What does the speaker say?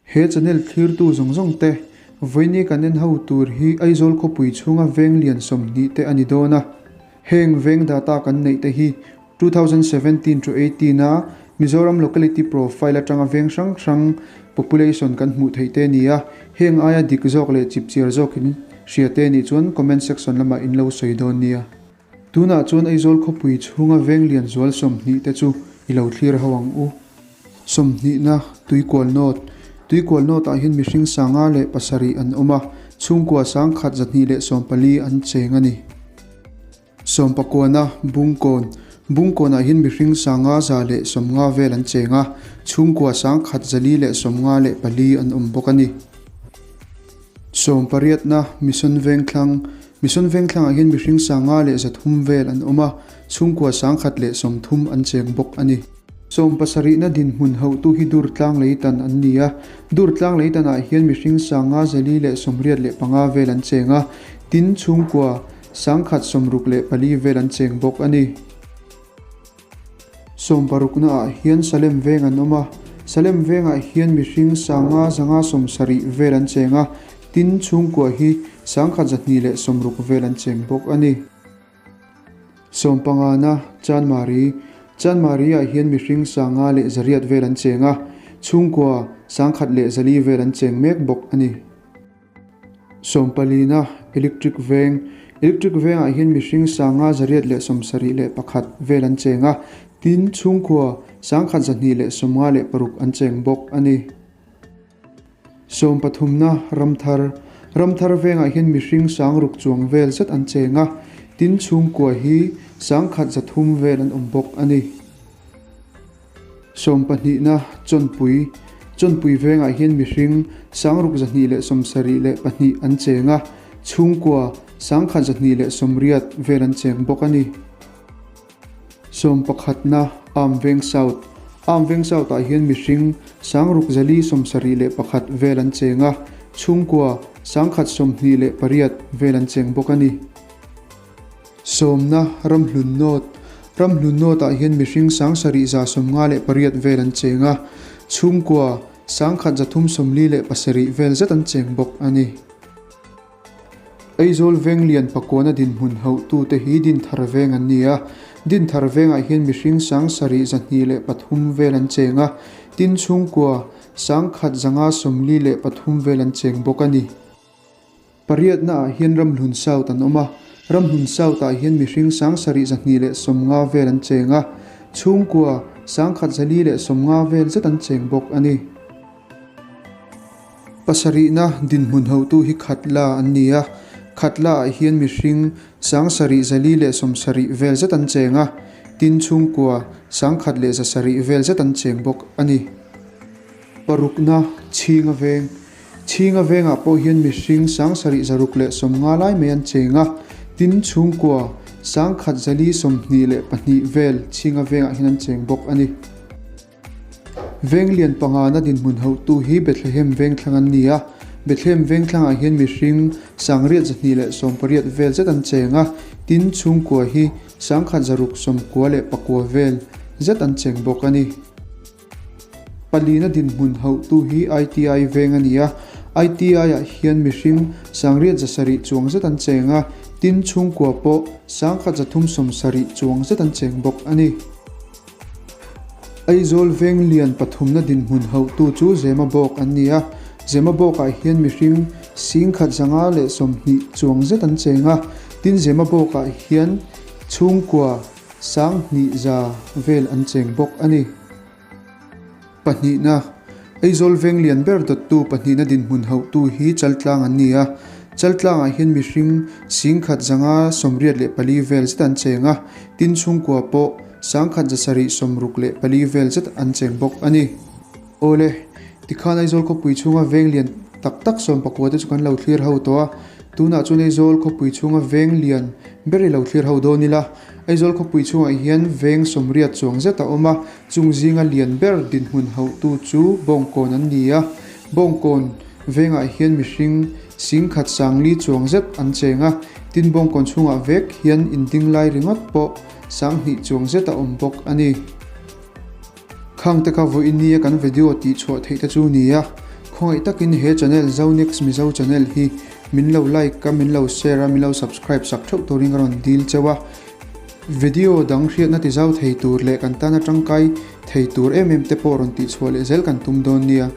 He channel thlirtu zawng zawng te, vawiini kan en ho tur hi Aizawl khawpui chhunga veng lian 20 te a ni dawn a. Heng veng data kan neih te hi 2017 to 18 a Mizoram Locality Profile atanga veng hrang hrang population kan hmuh theih te a ni a. Heng aia dik zawk leh chipchiar zawkin hria te nih chuan comment section lamah in lo sawi dawn nia. Tunah chuan Aizawl khawpui chhunga veng lian zual 20 te chu i lo thlir ho ang u. 20na Tuikual North Tuikual North ah hian mihring 507 an awm a, chhungkua 1114 an cheng a ni. 19na Bungkawn Bungkawn ah hian mihring 590 vel an cheng a, chhungkua 1454 an awm bawk a ni. 18na Mission Vengthlang Mission Vengthlangah hian mihring 350 vel an awm a, chhungkua 130 an cheng bawk a ni. 70na dinhmun hauhtu hi Durtlang Leitan an ni a, Durtlang Leitanah hian mihring 585 vel an cheng a, tin chhungkua 164 vel an cheng bawk a ni. 60 ah hian Salem veng an awm a, Salem vengah hian mihring 570 vel an cheng a, tin chhungkua hi 1260 vel an cheng bawk a ni. 15na Chanmari Chanmari ah hian mihring 508 vel an cheng a, chhungkua 1104 vel an cheng mek bawk a ni. 14na Electric Veng Electric Vengah hian mihring 581 vel an cheng a, tin chhungkua 1256 an cheng bawk a ni. 13na Ramthar Ramthar Vengah hian mihring 60 chuang vel zet an cheng a, tin chhungkua hi 1300 vel an awm bawk a ni. 12na Chawnpui Chawnpui vengah hian mihring 6272 an cheng a, chhungkua 1280 vel an cheng bawk a ni. 11na Arm Veng South Arm Veng South ah hian mihring 6471 vel an cheng a, chhungkua 128 vel an cheng bawk a ni. 10na Ramhlun North Ramhlun North ah hian mihring 7158 vel an cheng a, chhungkua 1347 vel zet an cheng bawk a ni. Aizawl veng lian pakuana dinhmun hauhtu te hi Dinthar veng an ni a, Dinthar vengah hian mihring 7203 vel an cheng a, tin chhungkua 1153 vel an cheng bawk a ni. 8na ah hian Ramhlun South an awm a, Ramhlun South ah hian mihring 7250 vel an cheng a, chhungkua 1450 vel zet an cheng bawk a ni. 7na dinhmun hauhtu hi Khatla an ni a, Khatla ah hian mihring 7470 vel zet an cheng a, tin chhungkua 1107 vel zet an cheng bawk a ni. 6na Chhinga Veng Chhinga vengah pawh hian mihring 7650 lai mai an cheng a, tin chhungkua 1422 vel Chhinga vengah hian an cheng bawk a ni. Veng lian pangana dinhmun hauhtu hi Bethlehem Vengthlang an ni a, Bethlehem Vengthlangah hian mihring 8280 vel zet an cheng a, tin chhungkua hi 1694 vel zet an cheng bawk a ni. 4na dinhmun hauhtu hi ITI veng a ni a, ITI ah hian mihring 700 chuang zet an cheng a, tin chhungkua pawh 1370 chuang zet an cheng bawk a ni. Aizawl veng lian 3na dinhmun hauhtu chu Zemabawk an ni a, Zemabawk ah hian mihring 1120 chuang zet an cheng a, tin Zemabawk ah hian chhungkua 200 vel an cheng bawk a ni. 2na Aizawl veng lian ber dawttu 2na dinhmun hauhtu hi Chaltlang an ni a, Chaltlangah hian mihring 1184 vel zet an cheng a, tin chhungkua pawh 1764 vel zet an cheng bawk a ni. Awle, tikhan Aizawl khawpui chhunga veng lian tak tak 19 te chu kan lo thlir ho tawh a, tunah chuan Aizawl khawpui chhunga veng lian ber i lo thlir ho dawn ila. Aizawl khawpui chhungah hian veng 80 chuang zet a awm a, chung zinga lian ber dinhmun hauhtu chu Bawngkawn an ni a. Bawngkawn vengah hian mihring 10,050 chuang zet an cheng a, tin Bawngkawn chhungah vek hian inding lai ringawt pawh 2,000 chuang zet a awm bawk a ni. Khang te kha vawiin nia kan video tih chhuah theih te chu ni a. Khawngaih takin he channel Zonex Mizo channel hi min lo like a, min lo share a, min lo subscribe sak theuh turin ka rawn dil cheu a. Video dang hriatna ti zau thei tur leh kan tana tangkai thei tur em em te pawh rawn tihchhuah leh zel kan tum dawn nia.